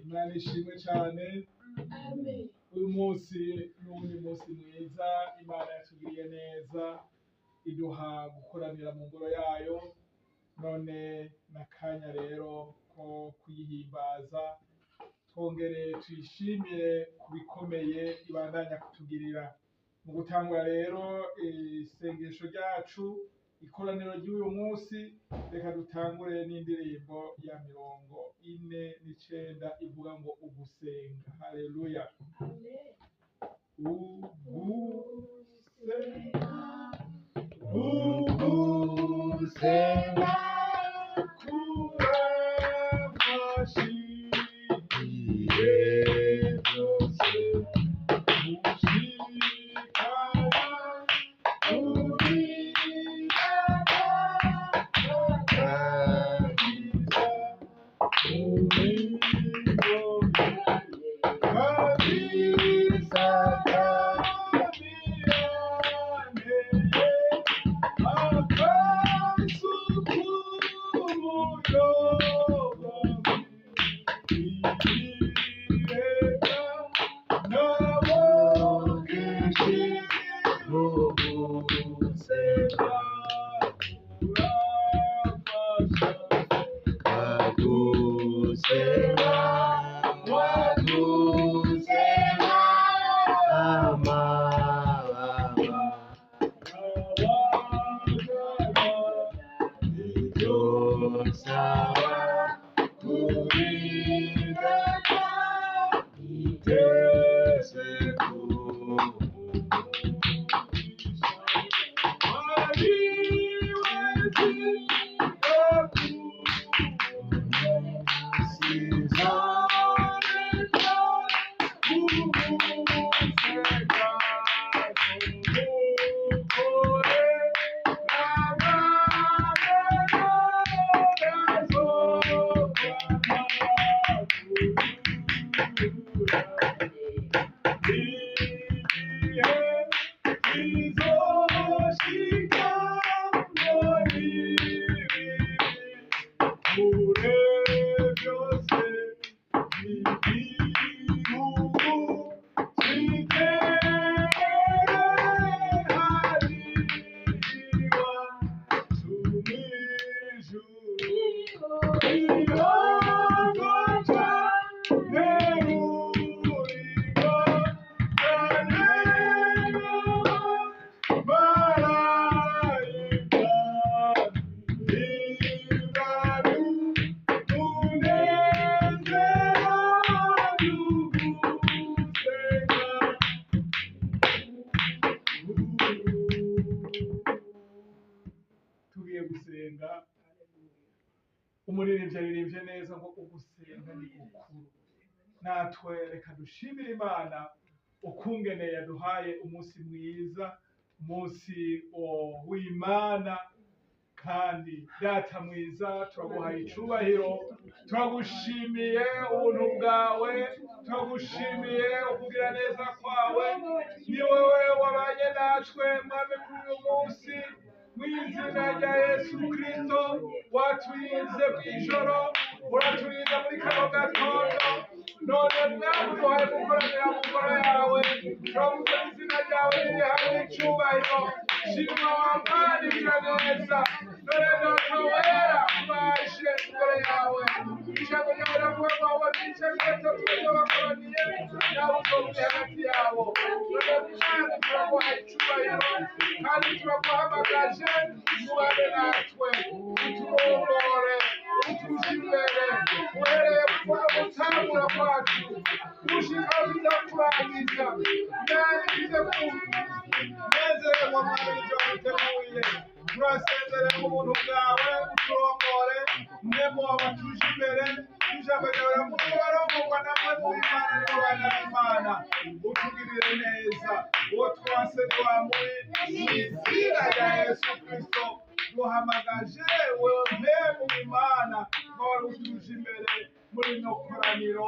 Imana ishimwe cyane. Uyu munsi n'uwundi munsi mwiza Imana yatugiriye neza iduha gukoranira mu ngoro yayo, none n'akanya rero ko kuyihimbaza, twongere tuyishimire ku bikomeye ibandanya kutugirira. Mu gutangura rero isengesho ryacu, ikoraniro ry'uyu munsi, reka dutangure n'indirimbo ya 49 ivuga ngo ugusenga. Haleluya. Ugusenga, ugusenga kurafashiye byose, gushikana kubirata kabisa, ubigombe kabisa kabiranteye akasuku umuyobozi ibirega nabo kenshi ugusenga kurafasha. Wagusenga, wagusenga, amababa, ibyo nsaba kubirata, Iteze kumugisha wari wezi yakunze, sinzareka kumuseka, kumukore n'amaboko nazokwama igihe kizoshika muri kure byose igihugu kitere hariwa tumijuru iyogoca nerurigo kaneno marayika ibaru munezero y'ugusenga. Tugiye gusenga. Umuririmbyi aririmbye neza ngo ugusenga ni gukuru. Natwe reka dushimire Imana ukungene yaduhaye umunsi mwiza, umunsi w'Imana. Kandi Data mwiza, turaguhaye icubahiro, turagushimiye ubuntu bwawe, turagushimiye ukugira neza kwawe. Ni wowe wabanye natwe Mwami kuri uyu munsi, mu izina rya Yesu Kristo. Waturinze mw'ijoro, uraturinda muri kano gatondo, none Mwami uduhaye gukoranira mu ngoro yawe. Turavuze izina ryawe riri hamwe icubahiro. Shima wampanira neza. None Data wera, twaje imbere yawe. Ijambo ryawe riravuga ngo abo bice 3 bakoraniye, nawe uzoba uri hagati yabo. None Mwami turaguhaye icubahiro kandi turaguhamagaje, ubane natwe, uturongore, utuje imbere, uhereye kuva gutangura kwacu gushika aho tuza kurangiza. Mwami tuze kunezererwa Mwami ivyo waduteguriye. Turasezerera ubuntu bwawe, uturongore, mwemu wawe atuje imbere. Ijambo ryawe riravuga ngo barongorwa namwe mu Imana nibo bana b'Imana. Utugirire neza, uwo twase ntiwamubi, mu izina rya Yesu Kristo duhamagaje wewe mpemu w'Imana ngo wari utuje imbere muri rino koraniro,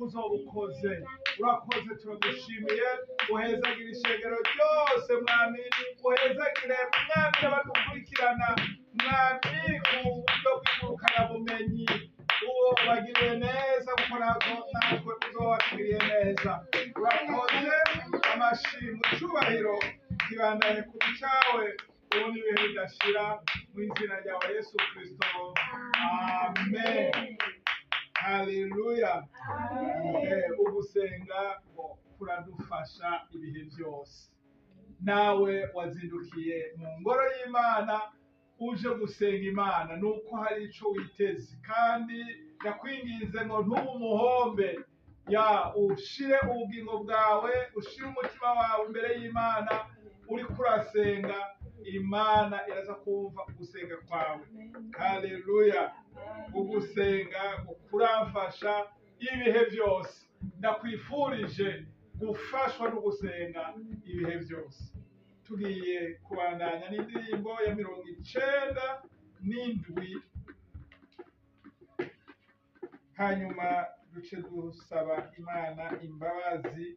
uzoba ukoze. Urakoze, turagushimiye. Uhezagire ishengero ryose Mwami, uhezagire Mwami abadukurikirana Mwami ku buryo bw'ingurukanabumenyi, uwo Ubagiriye neza kuko natwe uzobatugiriye neza. Urakoze, amashimwe icyubahiro kibandanye ku cyawe ubu n'ibihe bidashira, mu izina ryawe Yesu Kristo, amen. Haleluya. Ugusenga ngo kuradufasha ibihe byose. Nawe wazindukiye mu ngoro y'Imana uje gusenga Imana, nuko hari ico witeze, kandi ndakwinginze ngo ntube umuhombe, ya ushire ubugingo bwawe, ushire umutima wawe imbere y'Imana uriko urasenga. Imana iraza kumva ugusenga kwawe. Haleluya. Ugusenga kuramfasha ibihe byose. Ndakwifurije gufashwa no gusenga ibihe byose. Tugiye kubandanya n'indirimbo ya 97, hanyuma duce dusaba Imana imbabazi.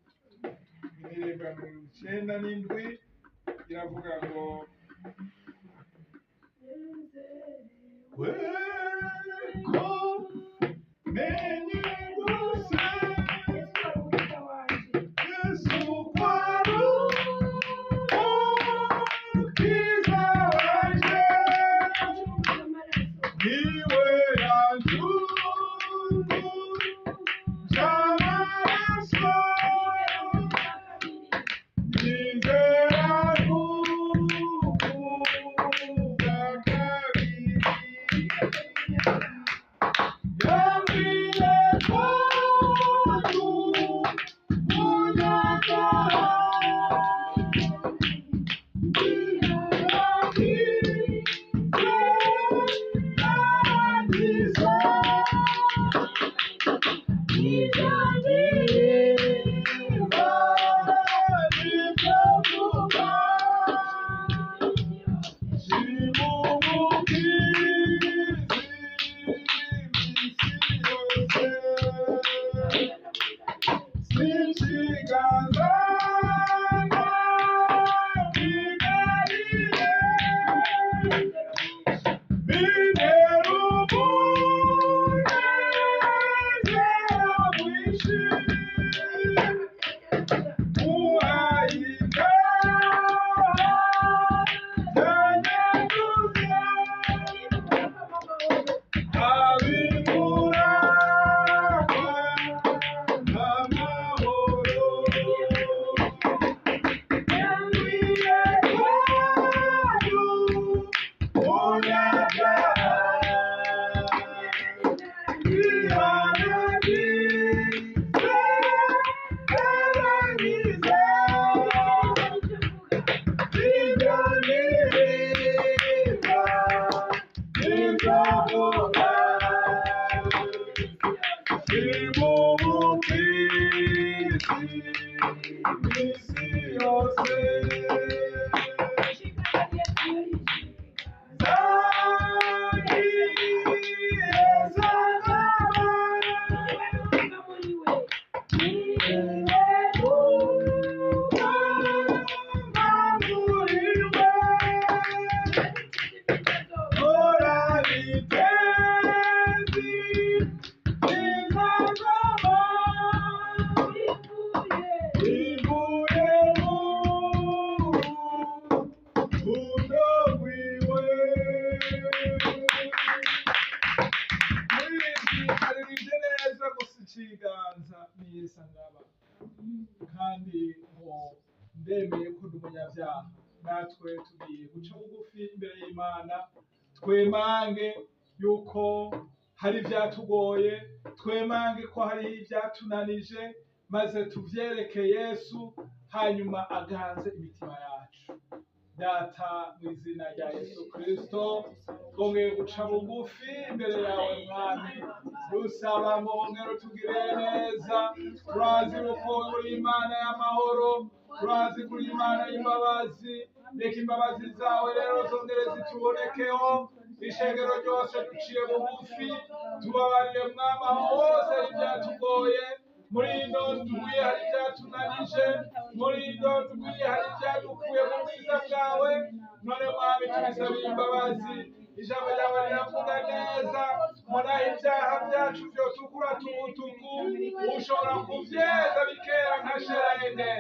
Indirimbo ya 97 iravuga ngo weko menye gusa Yesu kwaru umukiza wanje, niwe yanjungu z'amaraso, nizera kuvuga kabiri. Yambwiye ko umunyabyaha Kandi ngo ndemeye ko ndi umunyabyaha, natwe tugiye guca bugufi imbere y'Imana, twemange yuko hari ibyatugoye, twemange ko hari ibyatunanije, maze tuvyereke Yesu, hanyuma aganze imitima yacu. Data, mu izina rya Yesu Kristo, twongeye guca bugufi imbere yawe Mwami, dusaba ngo wongere utugirire neza. Turazi yuko uri Imana y'amahoro, turazi ko uri Imana y'imbabazi. Reka imbabazi zawe rero zongere zitubonekeho. Ishengero ryose duciye bugufi, tubabarire Mwami aho hose hari ibyatugoye. Muri ino ndwi hari ibyatunanije, muri ino ndwi hari ibyadukuye mu bwiza bwawe. None Mwami, tubisabiye imbabazi. Ijambo ryawe riravuga neza Muraho ibyaha byacu vyotukura tubutuku, ushobora kuvyeza bikera nka sherene.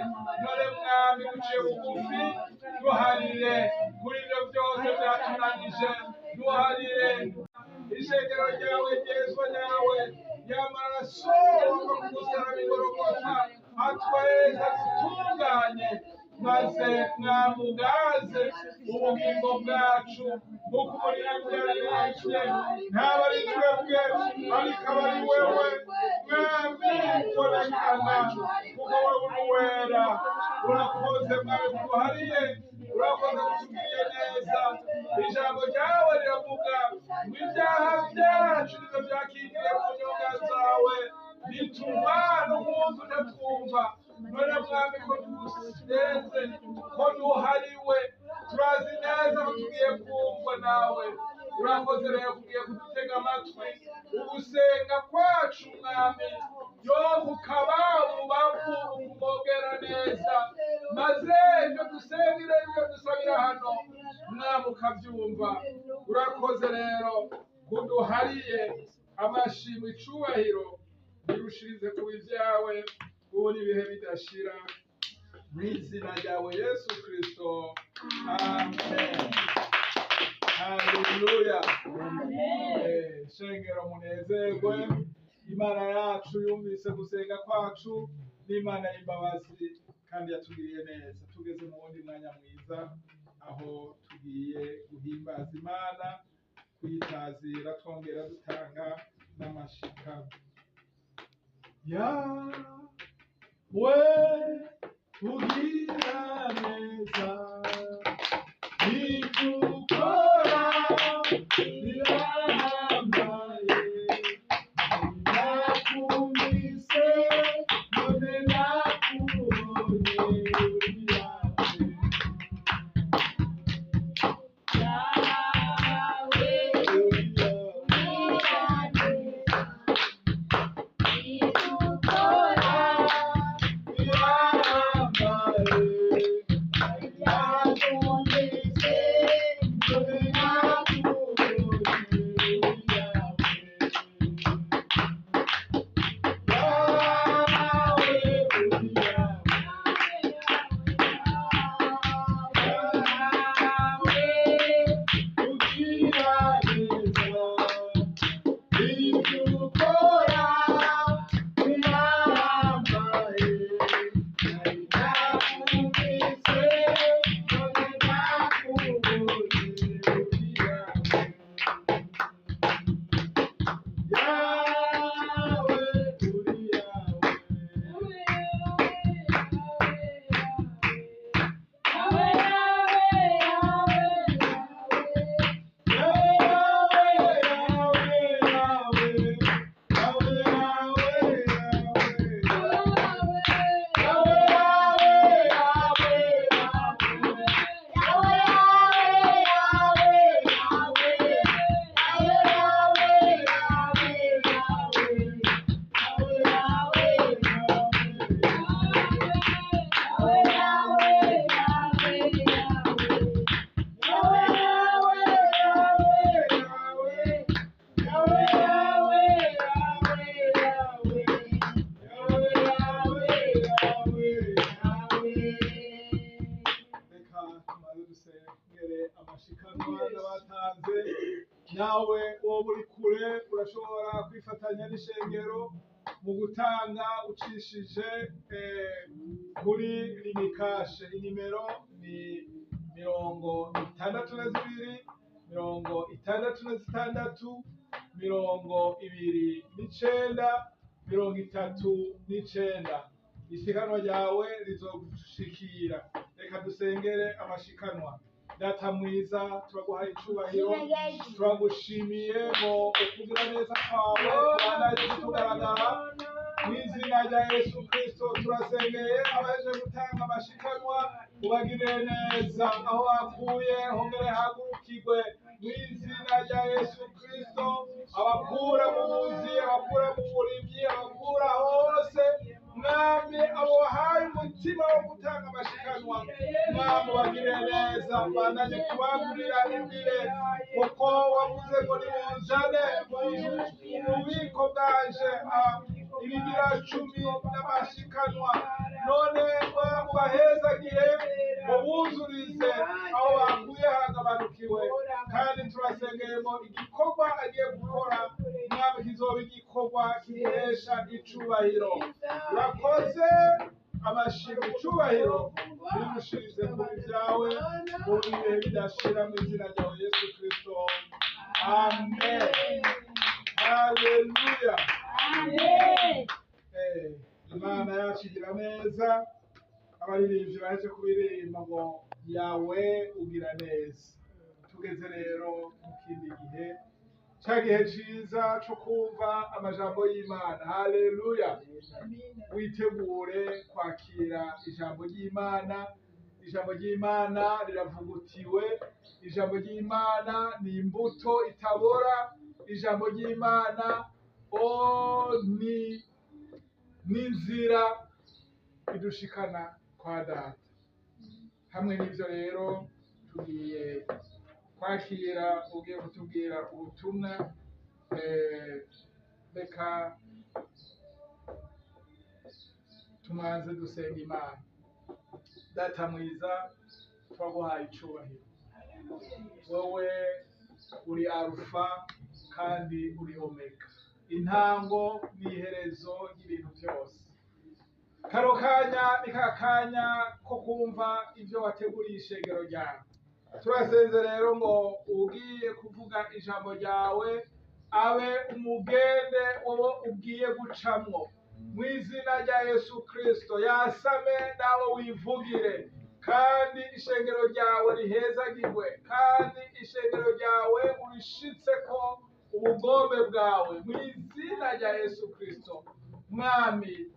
None Mwami, duciye bugufi, duharire kuri ibyo byose byatunanije, duharire ishengero ryawe ryezwa nawe, y'amaraso ava ku musaraba i Gologota atweza dutunganye, maze mwamugaze ubugingo bwacu nk'uko umuririmbyi yaririmbye, ntaba ari twebwe ariko aba ari wewe. Mwami, bonekana kuko wowe uri uwera. Urakoze Mwami kuduhariye, urakoze kutugiriye neza. Ijambo ryawe riravuga ngo ibyaha byacu nibyo byakingiriye mu nyonga zawe, bituma n'umuntu utatwumva. None Mwami, ko tugusenze, ko duhariwe, turazi neza ko tugiye kumvwa nawe. Urakoze rero kugiye kudutega amatwi ugusenga kwacu Mwami, yo kukaba umubavu ukumogera neza, maze ibyo dusengera, ibyo dusabira hano, Mwami, ukabyumva. Urakoze rero kuduhariye. Amashimwe, icubahiro birushirize kuba ibyawe ubu n'ibihe bidashira, mu izina ryawe Yesu Kristo, amen. Haleluya. Shengero, munezerwe. Imana yacu yumvise gusenga kwacu, n'Imana y'imbabazi kandi yatugiriye neza. Tugeze mu wundi mwanya mwiza aho tugiye guhimbaza Imana, kuyitazira, twongera dutanga n'amashika. Yawe ugira neza, ibyo ukora birahambaye. Nakumvise none nakubonye, uri Yawe, uri Yawe. Reka tumaze dusengere amashikanwa n'abatanze. Nawe wowe uri kure urashobora kwifatanya n'ishengero mu gutanga ucishije kuri Lumicash. Inimero ni 62 66 29 39. Ishikanwa ryawe rizogushikira. Reka dusengere amashikanwa. Data mwiza, turaguhaye icubahiro, turagushimiye ngo ukugira neza kwawe kubandanye kutugaragara. Mu izina rya Yesu Kristo, turasengeye abaje gutanga amashikanwa, ubagirire neza aho bakuye hongere hagurukirwe. Mu izina rya Yesu Kristo, abakura mu buzi, abakura mu burimyi, abakura hose, Mwami, abo wahaye umutima wo gutanga amashikanwa. Mwami ubagirire neza, ubandanye kubagurira imbere, kuko wavuze ngo nimunzane mu bubiko bwanje ibigira cumi n'amashikanwa. None Mwami ubahezagiye, mubuzurize aho bakuye hagabanukiwe. Kandi turasengeye ngo igikorwa agiye gukora, Mwami, kizoba igikorwa kiguhesha icubahiro. Urakoze, amashimwe, icubahiro birushirize ku byawe mu bihe bidashira, mu izina ryawe Yesu Kristo, amen. Haleluya. Imana yacu igira neza. Abaririmbyi baje kubiririmba ngo yawe ugira neza. Tugeze rero mu kindi gihe, cya gihe ciza co kumva amajambo y'Imana. Haleluya. Witegure kwakira ijambo ry'Imana. Ijambo ry'Imana riravugutiwe, ijambo ry'Imana ni imbuto itabora, ijambo ry'Imana o ni n'inzira idushikana kwa Data. Hamwe n'ivyo rero, tugiye kwakira ugiye kutubwira ubutumwa. Reka tumanze dusenga Imana. Data mwiza, twaguhaye icubahiro. Wowe uri Arufa kandi uri Omega, intango n'iherezo ry'ibintu byose. Kano kanya ni ka kanya ko kumva ibyo wateguriye ishengero ryawe. Turasenze rero ngo ugiye kuvuga ijambo ryawe abe umugende wowe ugiye gucamwo, mu izina rya Yesu Kristo. Yasame nawe wivugire, kandi ishengero ryawe rihezagirwe, kandi ishengero ryawe urishitse ko ubugombe bwawe, mu izina rya Yesu Kristo. Mwami,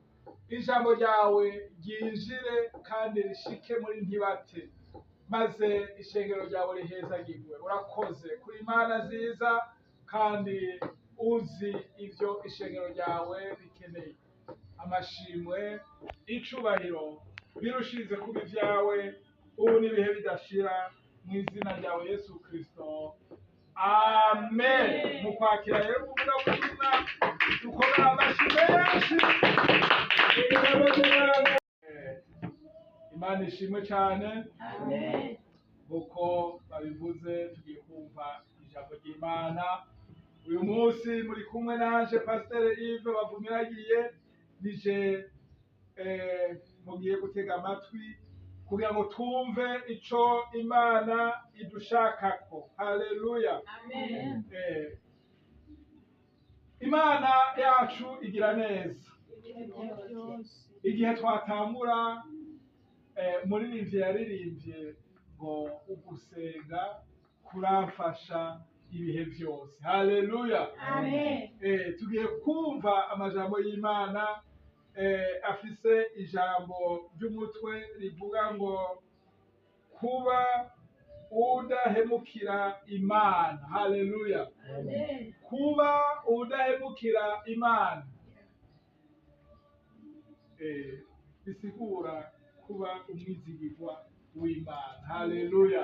ijambo ryawe ryinjire kandi rishike muri ntibate, maze ishengero ryawe rihezagirwe. Urakoze kuri Imana nziza, kandi uzi ibyo ishengero ryawe rikeneye. Amashimwe, icubahiro birushirize kuba ibyawe ubu n'ibihe bidashira, mu izina ryawe Yesu Kristo, amen. Mu kwakira rero umuvugabutumwa, dukomere amashyi menshi. Imana ishimwe cyane. Nk'uko babivuze, tugiye kumva ijambo ry'Imana. Uyu munsi muri kumwe nanje, Pasiteri Yves Bavumiragiye. Nije mugiye gutega amatwi kugira ngo twumve ico Imana idushakako. Haleluya. Imana yacu igira neza. Igihe twatangura, umuririmbyi yaririmbye ngo ugusenga kuramfasha ibihe byose. Haleluya. Tugiye kumva amajambo y'Imana afise ijambo ry'umutwe rivuga ngo kuba udahemukira Imana. Haleluya. Kuba udahemukira Imana bisigura kuba umwizigirwa w'Imana. Haleluya.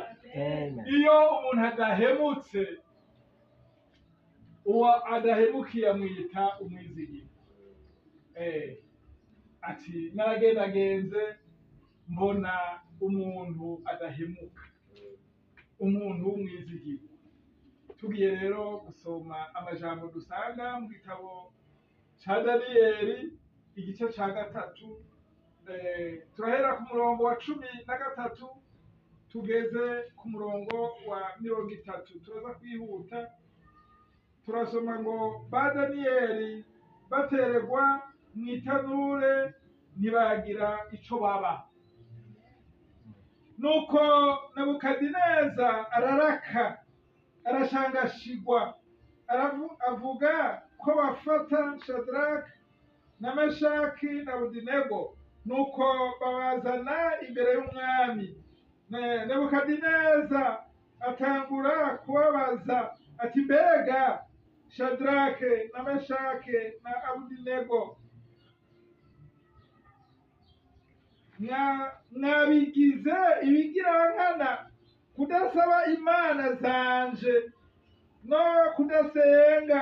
Iyo umuntu adahemutse, uwo adahemukiye amwita umwizigirwa. Ati naragendagenze mbona umuntu adahemuka, umuntu w'umwizigirwa. Tugiye rero gusoma amajambo dusanga mu gitabo ca Daniyeli, igice ca gatatu. Turahera ku murongo wa 13 tugeze ku murongo wa 30. Turaza kwihuta. Turasoma ngo ba Daniyeli bateregwa mu itanure, ntibagira ico baba. Nuko Nebukadineza araraka, arashangashigwa, avuga ko bafata Shadraka na Meshaki na Abudinego. Nuko babazana imbere y'umwami. Nebukadineza atangura kubabaza ati: "Mbega Shadrake na Meshake na Abudinego, Mwabigize ibigirankana kudasaba imana zanje no kudasenga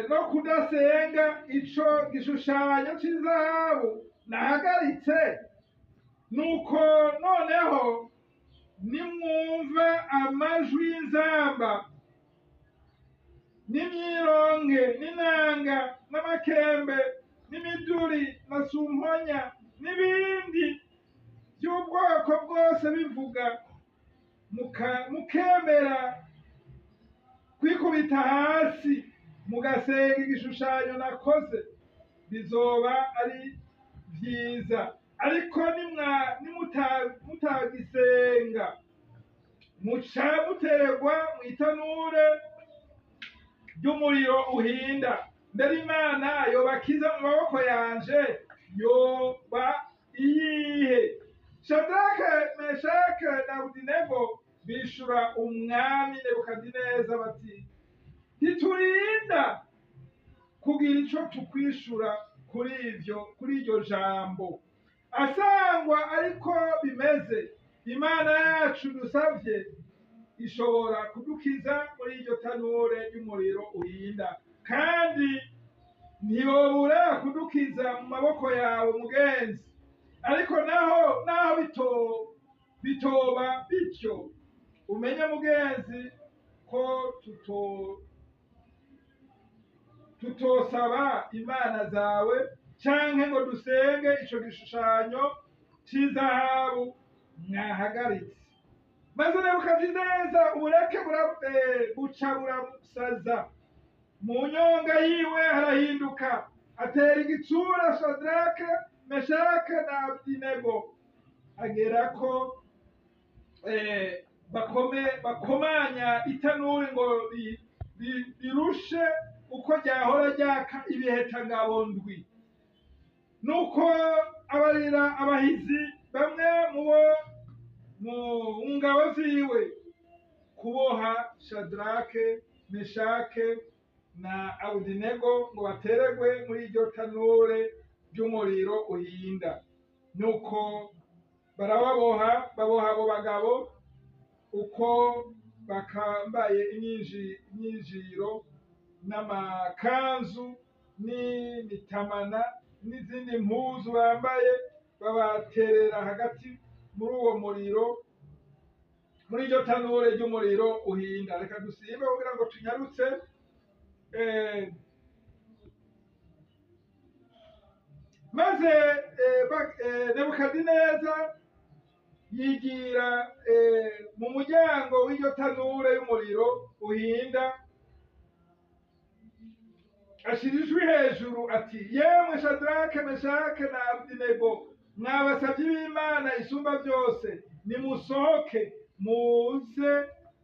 no kudasenga ico gishushanyo c'izahabu nahagaritse. Nuko noneho nimwumva amajwi y'inzamba n'imyironge n'inanga n'amakembe n'imiduri na sumponya n'ibindi by'ubwoko bwose bivuga, mukemera kwikubita hasi mugasenga igishushanyo nakoze, bizoba ari vyiza. Ariko nimutagisenga muca muterwa mw'itanure ry'umuriro uhinda. Mbere Imana yobakiza mu maboko yanje yoba iyihe? Shadrake, Meshake na Abudinego bishura umwami Nebukadineza bati: ntiturinda kugira ico tukwishura kuri ivyo, kuri iryo jambo. Asangwa ariko bimeze, Imana yacu dusavye ishobora kudukiza muri iryo tanure ry'umuriro uhinda, kandi ntiyobura kudukiza mu maboko yawe mugenzi. Ariko naho bitoba bityo, umenye mugenzi ko tutosaba imana zawe canke ngo dusenge ico gishushanyo c'izahabu mwahagaritse. Maze Nebukadineza ubureke buca buramusaza, mu nyonga yiwe harahinduka, atera igitsura Shadrake, Meshake na Abudinego, agerako bakomanya itanuri ngo rirushe uko ryahora ryaka ibihetangabo ndwi. Nuko abarira abahizi bamwe mubo mu ngabo ziwe kuboha Shadrake, Meshake na Abudinego ngo bateregwe muri iryo tanure ry'umuriro uhinda. Nuko barababoha, baboha abo bagabo uko bakambaye imyinjiro n'amakanzu n'imitamana n'izindi mpuzu bambaye, babaterera hagati muri uwo muriro, muri iryo tanure ry'umuriro uhinda. Reka dusimbe kugira ngo tunyarutse. Maze Nebukadineza yigira mu muryango w'iryo tanure y'umuriro uhinda, ashira ijwi hejuru ati: yemwe Shadrake, Meshake na Abudinego, mwabasavyi b'Imana isumba byose, nimusohoke muze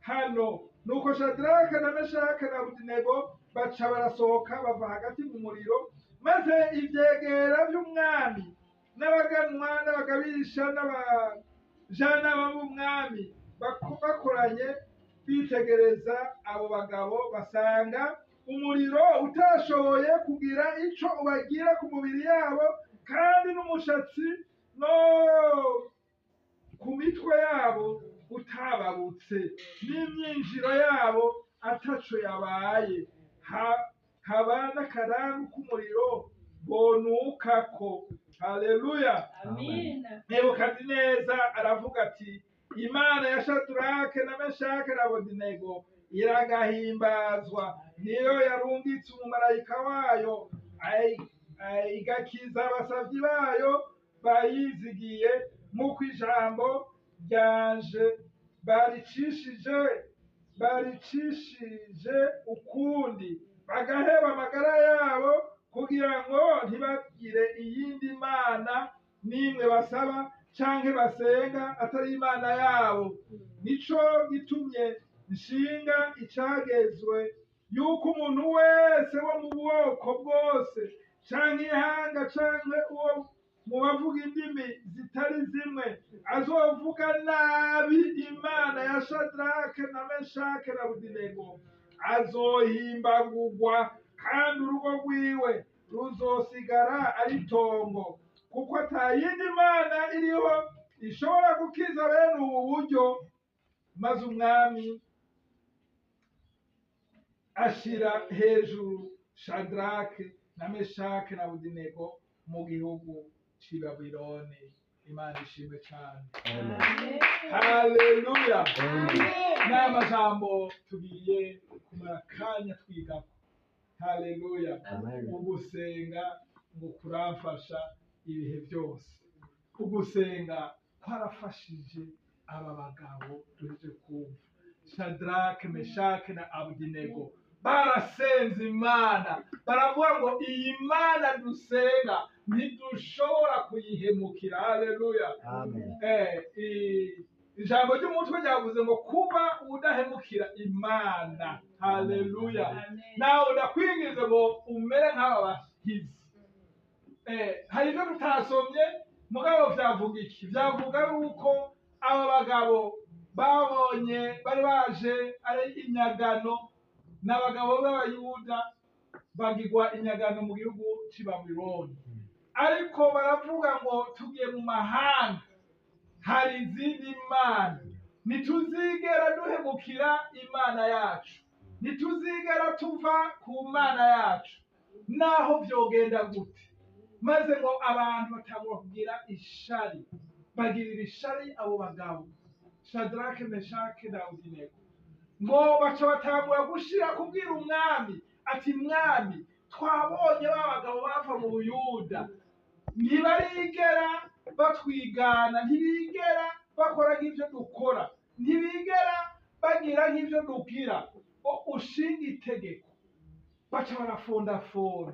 hano. Nuko Shadrake na Meshake na Abudinego baca barasohoka bava hagati mu muriro. Maze ivyegera vy'umwami n'abaganwa n'abagabisha n'abajanama b'umwami bakoranye bitegereza abo bagabo, basanga umuriro utashoboye kugira ico ubagira ku mubiri yabo, kandi n'umushatsi no ku mitwe yabo utababutse, n'imyinjiro yabo ataco yabaye, haba n'akarangu k'umuriro bonukako. Haleluya. Amina. Nebukadineza aravuga ati: Imana ya Shadrake na Meshake na Abudinego iragahimbazwa, niyo yarungitse umumarayika wayo igakiza abasavyi bayo bayizigiye, nk'uko ijambo ryanje baricishije ukundi, bagaheba amagara yabo kugira ngo ntibagire iyindi mana n'imwe basaba canke basenga atari Imana yabo. Nico gitumye nshinga icagezwe yuko umuntu wese wo mu bwoko bwose canke ihanga canke uwo mu bavuga indimi zitari zimwe azovuga nabi Imana ya Shadrake na Meshake na Abudinego azohimbagurwa Kandi urugo rwiwe ruzosigara ari itongo, kuko atayindi mana iriho ishobora gukiza bene ubu buryo. Maze umwami ashira hejuru Shadrake na Meshake na Abudinego mu gihugu c'i Babiloni. Imana ishimwe cane. Haleluya! Ni amajambo tugiye kumara akanya twigako. Haleluya! Ugusenga ngo kuramfasha ibihe byose. Ugusenga kwarafashije aba bagabo duheje kumva, Shadrake, Meshake na Abudinego. Barasenze Imana, baravuga ngo iyi Mana dusenga ntidushobora kuyihemukira. Haleluya! Ijambo ry'umutwe ryavuze ngo kuba udahemukira Imana. Haleluya! Nawe ndakwingize ngo umere nk'aba bahizi. Hari ibyo tutasomye, mugabo vyavuga iki? Vyavuga yuko aba bagabo babonye bari baje ari inyagano, n'abagabo b'Abayuda bagirwa inyagano mu gihugu c'i Babuloni, ariko baravuga ngo tugiye mu mahanga, hari izindi mana, ntituzigera duhemukira Imana yacu, ntituzigera tuva ku Mana yacu naho vyogenda gute. Maze ngo abantu batangura kugira ishari, bagirira ishari abo bagabo Shadrake, Meshake na Abudinego. Ngo baca batangura gushira kubwira umwami ati: "Mwami, twabonye ba bagabo bava mu Buyuda, ntibarigera batwigana, ntibigera bakora nk'ivyo dukora, ntibigera bagira nk'ivyo dugira, ngo ushinga itegeko." Baca barafondafora,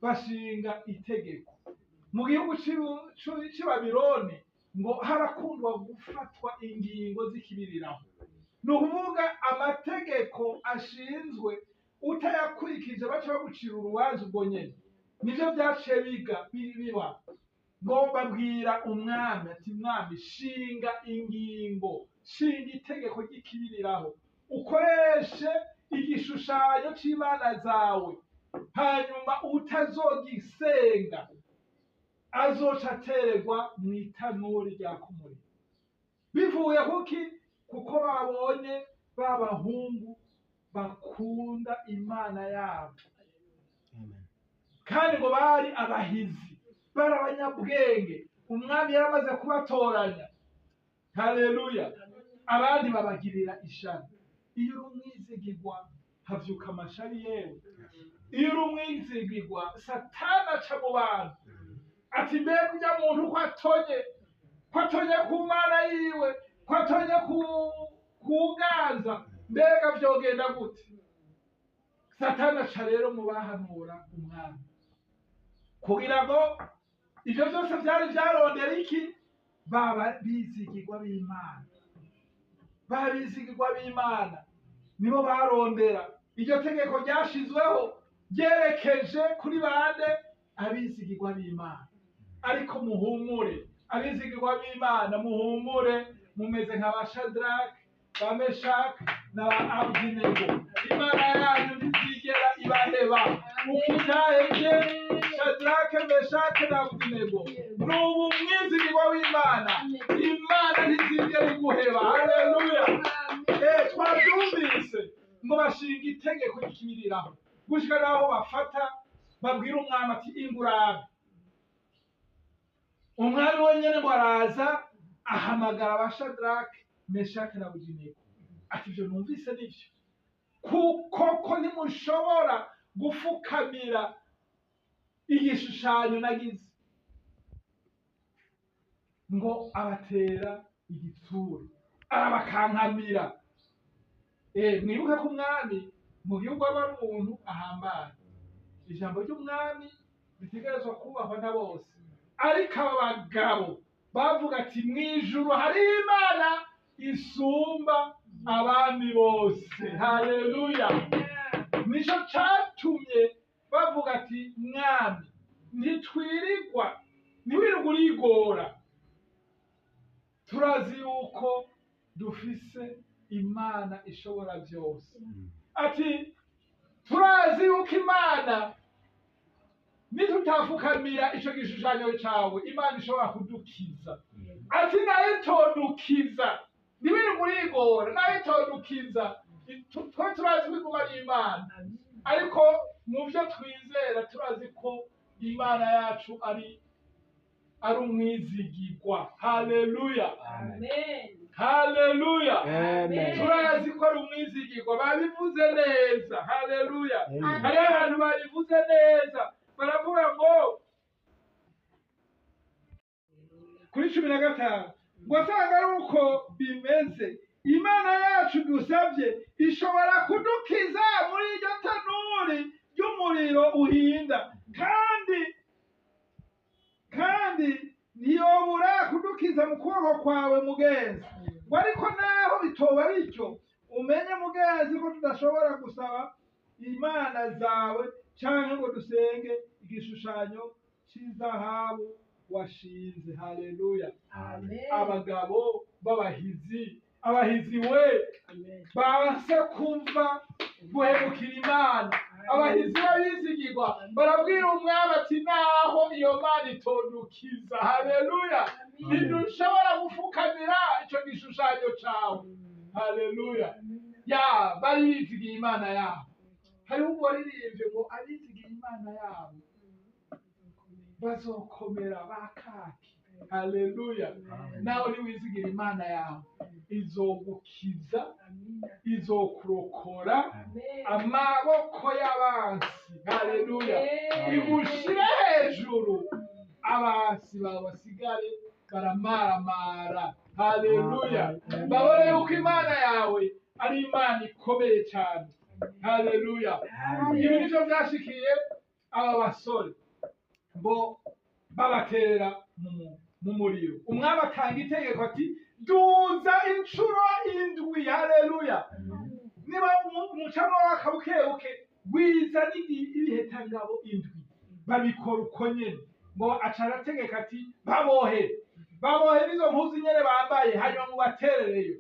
bashinga itegeko mu gihugu c'i Babiloni. Ngo harakundwa gufatwa ingingo z'ikibiriraho, ni ukuvuga amategeko ashinzwe, utayakurikije baca bagucira urubanza ubwo nyene. Nivyo vyaciye biga biba. Ngo babwira umwami ati: "Mwami, shinga ingingo, shinga itegeko ry'ikibiriraho, ukoreshe igishushanyo c'imana zawe, hanyuma utazogisenga azoca atererwa mu itanuri ryaka umuriro." Bivuye kuki? Kuko babonye ba bahungu bakunda Imana yabo, kandi ngo bari abahizi, bari abanyabwenge. Umwami yaramaze kubatoranya. Haleluya! Abandi babagirira ishari. Iyo uri umwizigirwa havyuka amashari. Yewe, iyo uri umwizigirwa, Satani aca mu bantu ati: "Mbega ujya muntu ko atonye, ko atonye ku Mana yiwe, ko atonye ku ganza, mbega vyogenda gute?" Satani aca rero mu bahanura umwami, kugira ngo ivyo vyose vyari vyarondera iki? Baba bizigirwa b'Imana, babizigirwa b'Imana nibo barondera. Iryo tegeko ryashizweho ryerekeje kuri bande? Abizigirwa b'Imana. Ariko muhumure, abizigirwa b'Imana, muhumure, mumeze nka ba Shadrake, ba Meshaki na ba Abudinego. Imana yanyu ntizigera ibaheba. Uko ibyahebye Shadrake, Meshake na Abudinego, n'ubu mwizigirwa w'Imana, Imana ntizigera iguheba. Haleluya! Twabyumvise ngo bashinga itegeko ry'ikibiriraho, gushika naho bafata babwira umwami ati: "Ingurabe." Umwami wenyene ngo araza, ahamagara ba Shadrake, Meshake na Abudinego ati: "Ivyo numvise nivyo? Kuko ko ntimushobora gufukamira igishushanyo nagize." Ngo abatera igitsure, arabakankamira. Mwibuke ko umwami mu gihugu aba ari umuntu ahambaye, ijambo ry'umwami ritegerezwa kubahwa na bose. Ariko aba bagabo bavuga ati: "Mw'ijuru hari Imana isumba abami bose." Haleluya! Nico catumye bavuga ati: "Mwami, ntitwirirwa, ntiwirirwa urigora, turazi yuko dufise Imana ishobora byose." Ati Turazi yuko Imana nitutafukamira ico gishushanyo cawe, Imana ishobora kudukiza. Ati nayo itodukiza, ntibiri murigora, nayo itodukiza. Twe turazi ko iguma ari Imana, ariko mu byo twizera turazi ko Imana yacu ari umwizigirwa. Haleluya, haleluya. Turazi ko ari umwizigirwa, babivuze neza. Haleluya. Hariho ahantu babivuze neza, baravuga ngo kuri 15 ngo asanga ari uko bimeze, Imana yacu dusabye ishobora kudukiza muri iryo tanuri ry'umuriro uhinda, kandi ntiyobura kudukiza mu kuboko kwawe mugenzi. Ngo ariko naho bitoba bityo, umenye mugenzi ko tudashobora gusaba imana zawe canke ngo dusenge igishushanyo cy'izahabu washinze. Haleluya. Abagabo b'abahizi, abahizi we banse kumva guhemukira Imana, abahizi b'abizigirwa barabwira umwami ati naho iyo Mana itodukiza, haleluya, ntidushobora gufukamira ico gishushanyo cawe. Haleluya. Ya bari bizigiye Imana yabo. Hariho uwaririmbye ngo abizigiye Imana yabo bazokomera bakaki. Haleluya. Nawe niwizigira Imana yawe, izogukiza, izokurokora amaboko y'abansi. Haleluya. Igushire hejuru, abansi bawe basigare baramaramara. Haleluya. Babone yuko Imana yawe ari Imana ikomeye cyane. Haleluya. Ibi nivyo vyashikiye aba basore bo babaterera mu muriro. Umwami atanga itegeko ati duza inshuro 7. Haleluya. Niba umucamo w'akabukebuke gwiza ibihetangabo 7, babikora uko nyene. Ngo aca arategeka ati babohe n'izo mpuzu nyene bambaye, hanyuma mubaterereyo.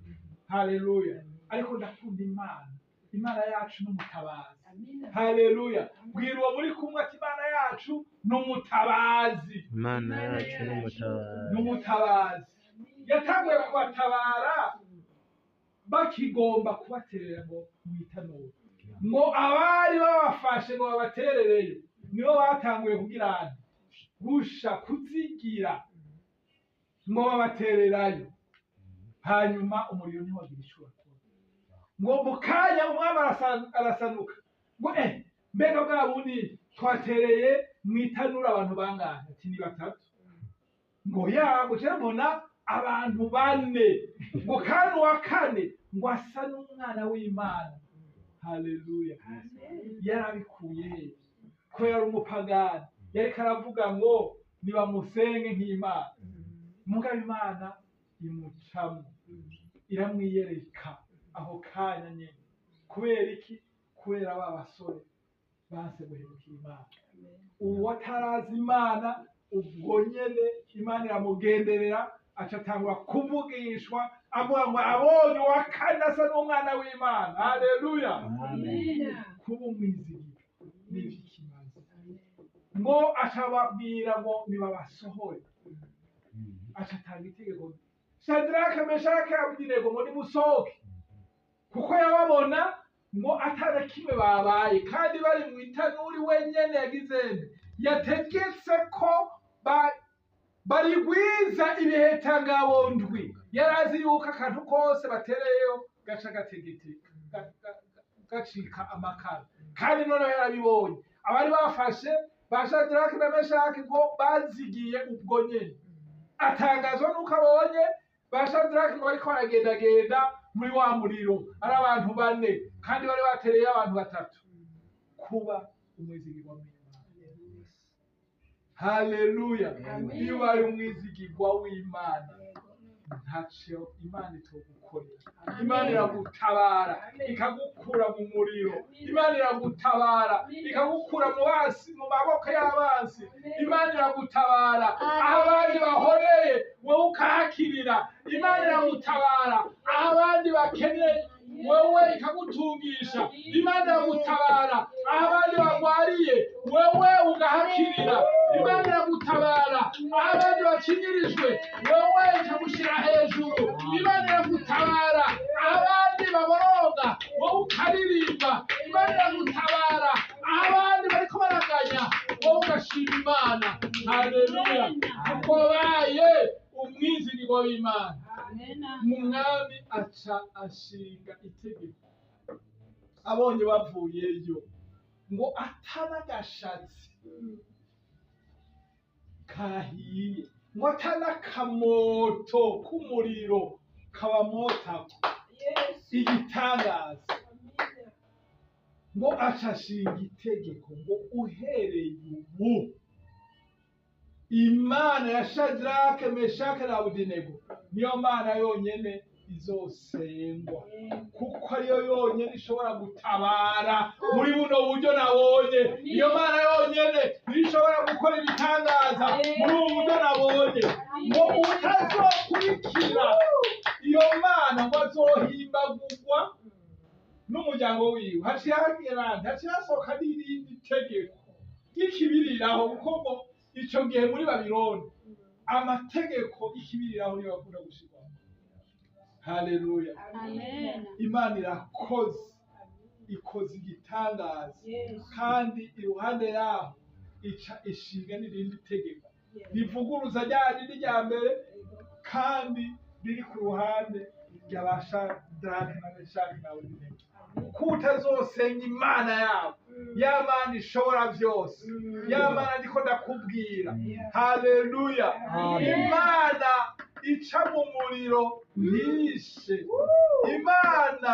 Haleluya. Ariko ndakunda Imana, Imana yacu n'umutabazi. Haleluya. Bwira uwo muri kumwe ati Imana yacu n'umutabazi. Imana yacu n'umutabazi. N'umutabazi. Yatanguye kubatabara bakigomba kubaterera ngo mwitanure, ngo abari babafashe ngo babaterereyo nibo batanguye kugira gusha kuzigira ngo babatererayo. Hanyuma umuriro ntiwagira ico wakora. Ngo mu kanya umwami arasanuka ngo mbega bwa bundi twatereye mwitanura abantu bangahe? Ati ni 3. Ngo ya ngo mbona abantu 4. Ngo kandi uwa 4 ngo asa n'umwana w'Imana. Haleluya. Yarabikuye ko yari umupagani, yariko aravuga ngo nibamusenge nk'Imana. Mugabo Imana imucamo, iramwiyereka aho kanya nyene. Kubera iki? Kubera ba basore banse guhemukira Imana. Uwo atarazi Imana ubwo nyene Imana iramugenderera, aca atangura kuvugishwa avuga ngo abonye uwa 4 asa n'umwana w'Imana. Haleluya. Kuba umwizigirwa n'ivy'ikimazi. Ngo acababwira ngo nibabasohore, aca atanga itegeko Shadraka, Meshaki, Abedenego ngo nimusohoke, kuko yababona ngo atana kimwe babaye, kandi bari mu itanuri wenyene yagize yategetse ko barigwiza ibihetangabo 7. Yarazi yuko akantu kose batereyo gaca gategeteka gacika amakara, kandi noneho yarabibonye. Abari bafashe ba Shadraka na Meshaki ngo bazigiye ubwo nyene. Atangazwa nuko abonye ba Shadraka ngo bariko baragendagenda muri wa muriro ari abantu 4, kandi bari batereye abantu 3. Kuba umwizigirwa w'Imana. Haleluya. Iyo ubaye umwizigirwa w'Imana, ntaco Imana itogukorera. Imana iragutabara ikagukura mu muriro. Imana iragutabara ikagukura mu basi, mu maboko y'abansi. Imana iragutabara aho abandi bahoreye wowe ukahakirira. Imana iragutabara aho abandi bakeneye wowe ikagutungisha, Imana iragutabara aho abandi bagwariye wewe ugahakirira, Imana iragutabara aho abandi bakinyirijwe wewe ikagushyira hejuru, Imana iragutabara aho abandi baboroga wowe ukaririmba, Imana iragutabara aho abandi bariko baraganya wowe ugashima Imana. Haleluya! Kuko wabaye umwizigirwa w'Imana. Umwami aca ashinga itegeko abonye bavuyeyo ngo atanagashatsi kahiye, ngo atanakamoto k'umuriro kabamotako igitangaza, ngo aca ashinga itegeko ngo uhereye ubu Imana ya Shadrake, Meshake na Abudinego niyo Mana yonyene izosengwa, kuko ariyo yonyene ishobora gutabara muri buno buryo nabonye. Iyo Mana yonyene niyo ishobora gukora ibitangaza muri ubu buryo nabonye. Ngo utazokurikira iyo Mana ngo azohimbagurwa n'umuryango wiwe. Haciye hagera, haciye hasohoka n'irindi tegeko ry'ikibiriraho, kuko ngo ico gihe muri Babiloni amategeko y'ikibiriraho niyo bakunda gushirwaho. Haleluya! Imana irakoze, ikoze igitangaza, kandi iruhande yaho ica ishinga n'irindi tegeko rivuguruza rya rindi rya mbere, kandi riri ku ruhande ry'aba Shadrake na Meshaki na Abedenego, ko utazosenga Imana yabo, ya Mana ishobora byose, ya Mana ndiko ndakubwira. Haleluya! Imana ica mu muriro ntishe, Imana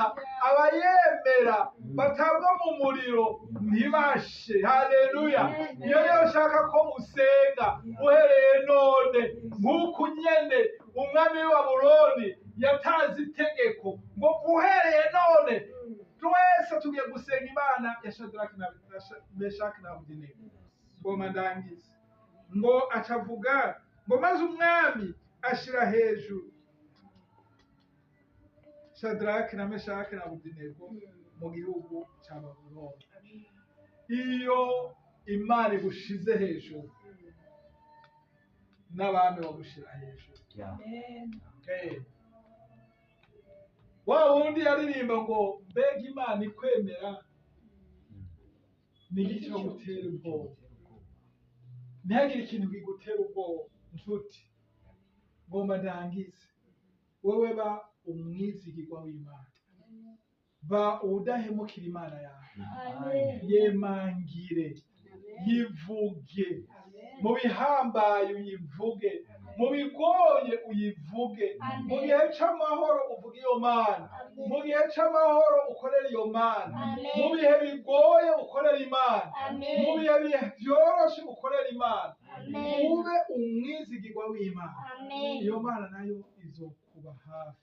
abayemera batabwa mu muriro ntibashe. Haleluya! Iyo rero ushaka ko usenga uhereye none, nk'uko nyene umwami w'i Babuloni yatanze itegeko ngo uhereye none twese tugiye gusenga Imana ya Shadrake na Meshaki na Abedenego. Ngoma ndangize ngo acavuga ngo maze umwami ashira hejuru Shadrake na Meshaki na Abedenego mu gihugu cya Babuloni. Iyo Imana igushize hejuru, n'abami bagushira hejuru. Wa wundi yaririmba ngo mbega Imana ikwemera ni iki cyo gutera ubwoba? Ntihagire ikintu kigutera ubwoba nshuti. Ngomba ndangize, wewe ba umwizigirwa w'Imana, ba udahemukira Imana yawe, yemangire, yivuge mu bihambaye, uyivuge mu bigoye, uyivuge mu gihe c'amahoro, uvuge iyo Mana mu gihe c'amahoro, ukorere iyo Mana mu bihe bigoye, ukorere Imana mu bihe vyoroshe, ukorere Imana, ube umwizigirwa w'Imana. Iyo Mana nayo izokuba hafi,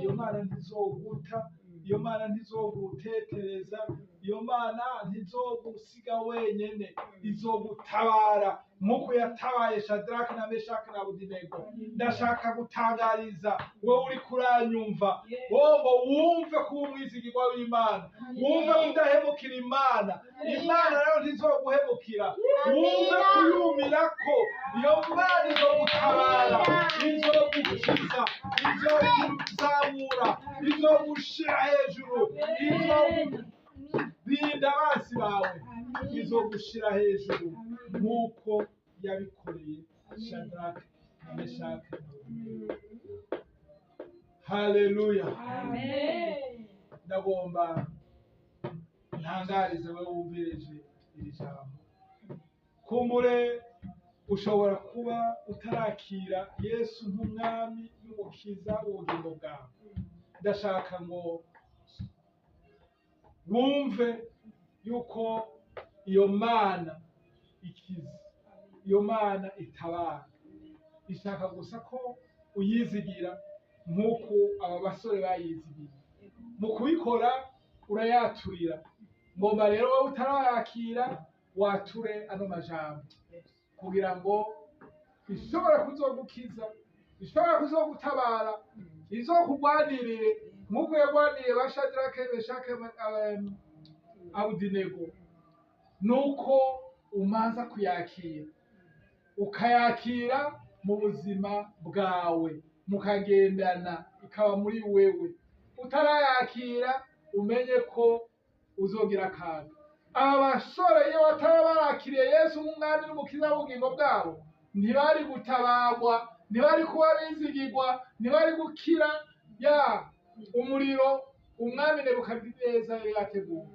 iyo Mana ntizoguta, iyo Mana ntizogutetereza, iyo Mana ntizogusiga wenyene, izogutabara nk'uko yatabaye Shadrake na Meshaki na Abedenego. Ndashaka gutangariza wowe uri kuranyumva, wowe ngo wumve ko umwizigirwa w'Imana, wumve ko udahemukira Imana, Imana nayo ntizoguhemukira. Wumve kuyumira ko iyo Mana izogutabara, izogukiza, izokuzamura, izogushira hejuru, izokurinda abansi bawe, izogushira hejuru nk'uko yabikoreye Shadrake na Meshaki na Abedenego. Haleluya! Ndagomba ntangarize wowe wumvirije iri jambo, kumbure ushobora kuba utarakira Yesu nk'umwami n'umukiza w'ubugingo bwawe. Ndashaka ngo wumve yuko iyo Mana ikiza, iyo Mana itabara, ishaka gusa ko uyizigira nk'uko aba basore bayizigiye. Mu kubikora urayaturira. Ngomba rero wowe utarayakira wature ano majambo, kugira ngo ishobora kuzogukiza, ishobora kuzogutabara, izokugwanirire. Nk'uko yagwaniye ba Shadrake, Meshake, Abudinego, nuko umanza kuyakira, ukayakira mu buzima bwawe, mukagendana, ikaba muri wewe. Utarayakira umenye ko uzogira akaga. Aba basore iyo bataba barakiriye Yesu nk'umwami n'umukiza w'ubugingo bwabo, ntibari gutabagwa, ntibari kuba bizigirwa, ntibari gukira ya umuriro umwami Nebukadineza yari yateguye.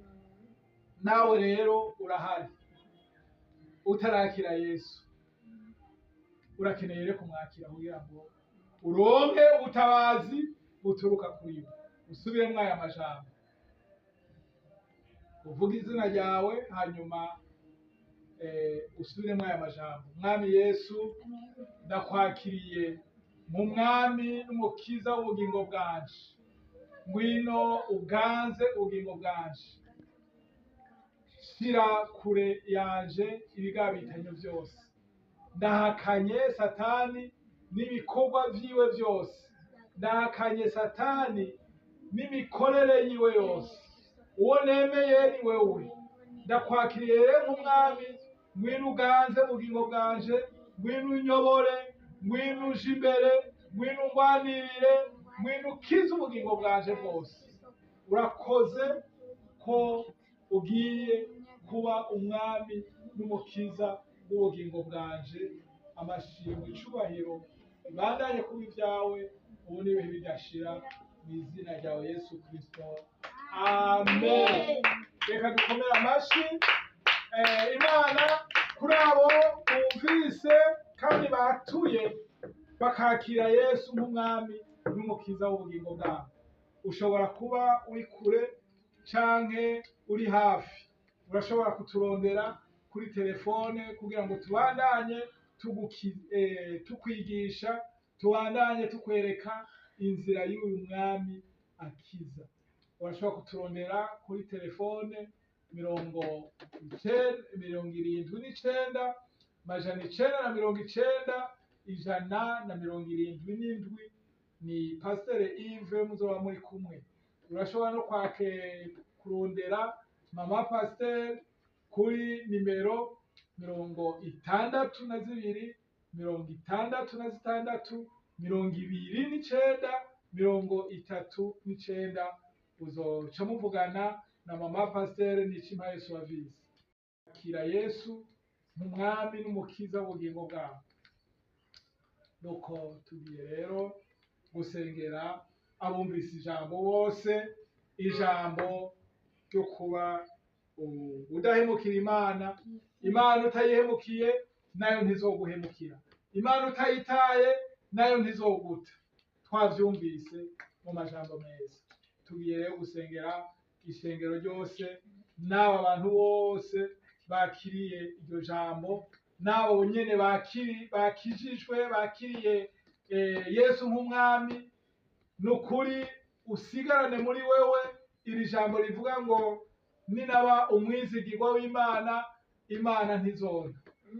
Nawe rero urahari utarakira Yesu, urakeneye rero kumwakira kugira ngo uronke ubutabazi buturuka kuri we. Usubiremwo aya majambo, uvuge izina ryawe, hanyuma usubiremwo aya majambo: Mwami Yesu, ndakwakiriye mu mwami n'umukiza w'ubugingo bwanje, ngwino uganze ubugingo bwanje, shira kure yanje ibigabitanyo byose, ndahakanye Satani n'ibikorwa vyiwe byose, ndahakanye Satani n'imikorere yiwe yose, uwo nemeye ni wewe. Ndakwakiriye rero nk'umwami, ngwino uganze ubugingo bwanje, ngwino unyobore, ngwino uje imbere, ngwino ungwanirire, ngwino ukize ubugingo bwanje bwose. Urakoze ko ugiye kuba umwami n'umukiza w'ubugingo bwanje. Amashimwe, icubahiro bibandanye kuba ibyawe ubu n'ibihe bidashira, mu izina ryawe Yesu Kristo, amen. Reka dukomere amashi Imana kuri abo bumvise kandi batuye bakakira Yesu nk'umwami n'umukiza w'ubugingo bwabo. Ushobora kuba uri kure canke uri hafi, urashobora kuturondera kuri telefone kugira ngo tubandanye tukwigisha, tubandanye tukwereka inzira y'uyu mwami akiza. Urashobora kuturondera kuri telefone 79 990 177, ni Pasiteri Yves muzoba muri kumwe. Urashobora no kurondera mama Pasiteri kuri nimero 62 66 29 39, uzoca muvugana na mama Pasiteri Nicimpaye Suavise. Akira Yesu nk'umwami n'umukiza w'ubugingo bwabo. Nuko tugiye rero gusengera abumvise ijambo bose, ijambo ryo kuba udahemukira Imana. Imana utayihemukiye nayo ntizoguhemukira, Imana utayitaye nayo ntizoguta. Twavyumvise mu majambo meza. Tugiye rero gusengera ishengero ryose n'aba bantu bose bakiriye iryo jambo, n'abo nyene bakijijwe, bakiriye Yesu nk'umwami. Nukuri usigarane muri wewe iri jambo rivuga ngo ninaba umwizigirwa w'Imana, Imana ntizona,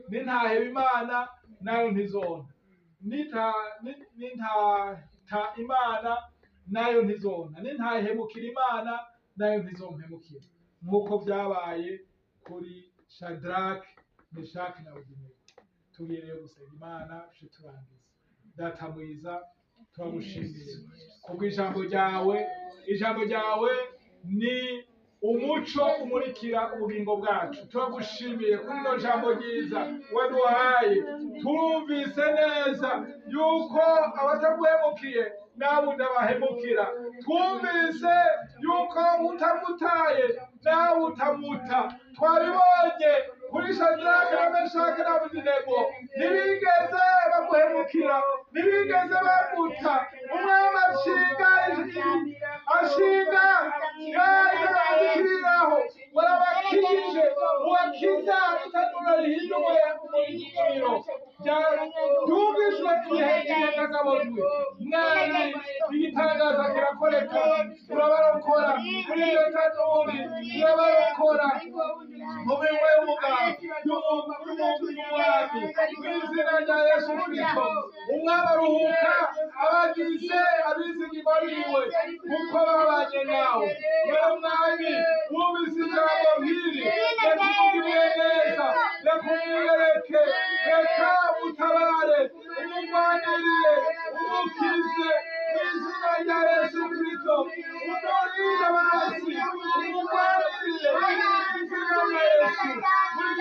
nintaheba Imana nayo ntizona, nintata Imana nayo ntizona, nintahemukira Imana nayo ntizompemukira, nk'uko vyabaye kuri Shadrake, Meshaki na Abedenego. Tugiye rero gusenga Imana tuce turangiza. Data mwiza, turagushimiye kubw'ijambo ryawe. Ijambo ryawe ni umuco umurikira ubugingo bwacu. Turagushimiye kuri rino jambo ryiza waduhaye. Turumvise neza yuko abataguhemukiye nawe udabahemukira. Twumvise yuko utamutaye nawe utamuta. Twabibonye kuri Shadrake na Meshake na Abedenego, ntibigeze bamuhemukira, ntibigeze bamuta. Umwami ashinga azikiriraho, warabakijije, ubakiza itanura rihinduwe umuriro. Byumvishwe ibihe kagabonwe. Mwami, igitangaza kirakoreka, urabarokora muri iryo tanuri, urabarokora mu minwe y'umugabo y'umwami, mu izina rya Yesu Kristo. Umwami aruhuka Abagize abizigirwa biwe kuko babanye nawe. Rero Mwami, wumvise ijambo nk'iri, reka umugirire neza, reka umwiyereke, reka umutabare, umugwanirire, umukize mu izina rya Yesu Kristo. Umurinde abansi, umugwanirire mu izina rya Yesu. Muri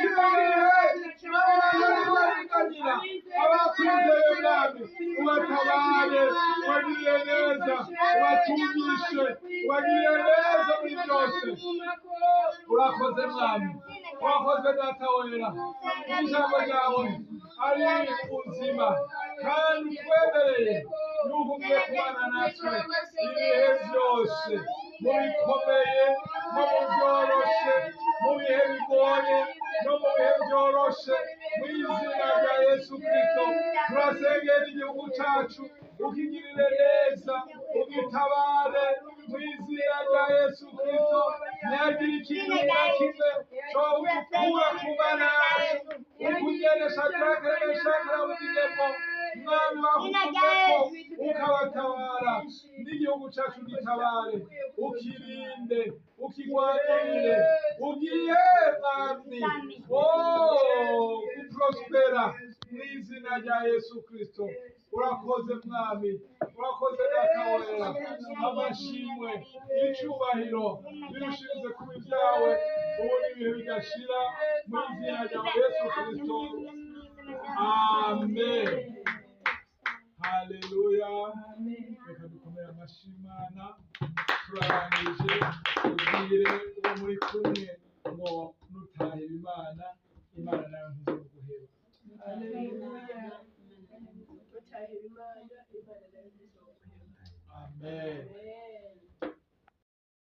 kino gihe n'abantu bariganyira abakwizeye Mwami, ubatabare, ubagirire neza, ubatungishe, ubagirire neza muri byose. Urakoze Mwami, urakoze Data wera, ijambo ryawe ari ubuzima kandi utwemereye yuko ugiye kubana natwe ibihe byose, mu bikomeye no mu byoroshe, mu bihe bigoye no mu bihe byoroshe, mu izina rya Yesu Kristo. Turasengera igihugu cyacu, ukigirire neza, ugitabare mu izina rya Yesu Kristo. Ntihagire ikintu na kimwe cyo gukura ku Mana yacu, ukugene Shadraka na Meshaki na Abedenego, Mwami bakutumeko ukabatabara, n'igihugu cyacu gitabare, ukirinde, ukigwanirire, ugiye Mwami guprospera mu izina rya Yesu Kristo. Urakoze Mwami, urakoze Data wera, amashimwe, icyubahiro birushinze kuba ibyawe ubu n'ibihe bigashira mu izina rya Yesu Kristo. Amen. Haleluya. Reka dukomere amashyi Imana. Turarangije, ubwire uwo muri kumwe ngo nutahira Imana, Imana nayo ntizoguheba. Amen.